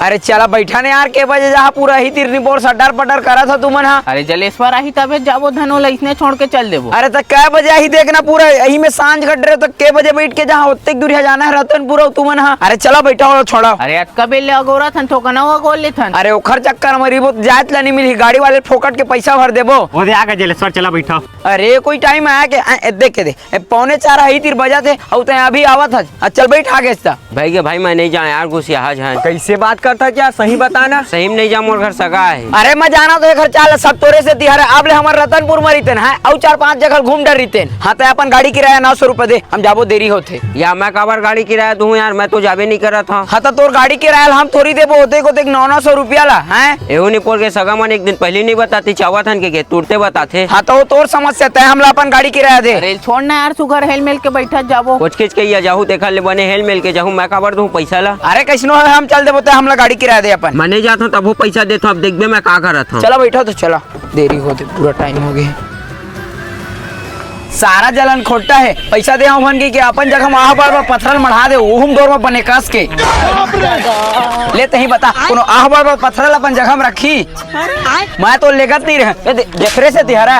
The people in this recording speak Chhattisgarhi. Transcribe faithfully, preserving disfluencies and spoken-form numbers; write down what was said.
अरे चला बइठा ने यार, के बजे जाहा पूरा ही तिरनी बोर सटर पटर करत ह तुमन हा। अरे जलेश्वर आही तभे जाबो धन, ओला इसने छोड़ के चल देबो। अरे त कै बजे आही देखना, पूरा यही में सांझ घट रहे त के बजे बइठ के जाहा, ओतेक दूरिहा जाना हे रतनपुर अउ तुमन हा। अरे चला बइठा, ओला छोड़ा। अरे अतका बेर ले अगोरत हन, थोकन अउ अगोर लेथन। अरे ओखर चक्कर म रहिबो त जात ला नइ मिलही, गाड़ी वाले फोकट के पइसा भर देबो। ओ दे आ गे जलेश्वर, चला बइठा। अरे कोई टाइम आया के? आ, ए, देख के दे, ए, पौने चार ही तिर बजत हे, अउ तैं अभी आवत हस। आ, चल बइठ, आ गेस त। भाई के भाई, मैं नहीं जाऊँ यार, गुसियाहा झन। कइसे बात करत हस यार, सही बता ना। सही में नहीं जाऊँ, मोर घर सगा हे। अरे मैं जानत हँव एखर चाल, सब तोरे सेती हरे। अब ले हमर रतनपुर म रहितेन, हाँ, अउ चार पांच जगह घूम डर रहितेन। हाँ, तैं अपन गाड़ी किराया नौ सौ रुपया दे, हम जाबो, देरी होथे। या मैं काबर गाड़ी किराया दूँ यार, मैं तो जाबे नहीं करत हँव। हाँ, त तोर गाड़ी किराया ल हम थोरी देबो, ओतेक ओतेक नौ नौ सौ रुपया ला, हैं? एहू निपोर के सगा मन एक दिन पहिली नहीं बतातिस, चावत हन के, के तुरते बताथे। हाँ, त ओ तोर समस्या, तैं हमला अपन गाड़ी किराया दे। अरे छोड़ ना यार, सुघर हेल मेल के बइठत जाबो। कोचकिच के या जाहू, तेखर ले बने हेल मेल के जाहू, मैं काबर दूँ पइसा ला? अरे कइसनो हे, हम चल देबो, तैं हमला गाड़ी किराया दे अपन। मैं नहीं जात हँव, तभो पइसा देथँव, अब देखबे मैं का करत हँव। चला बइठा तो चला, देरी होथे, पूरा टाइम हो गे। सारा जलन खोट्टा हे, पइसा दे हँव भन के, के अपन जगह म आह बार बार पथरा ल मढ़ा दे, ओहू म डोर म बने कस के। ले तहीं बता, कोनो आह बार बार पथरा ल अपन जगह म रखही? मैं तो लेगत नहीं रहे, ए, दे-, देखरे सेती हरा।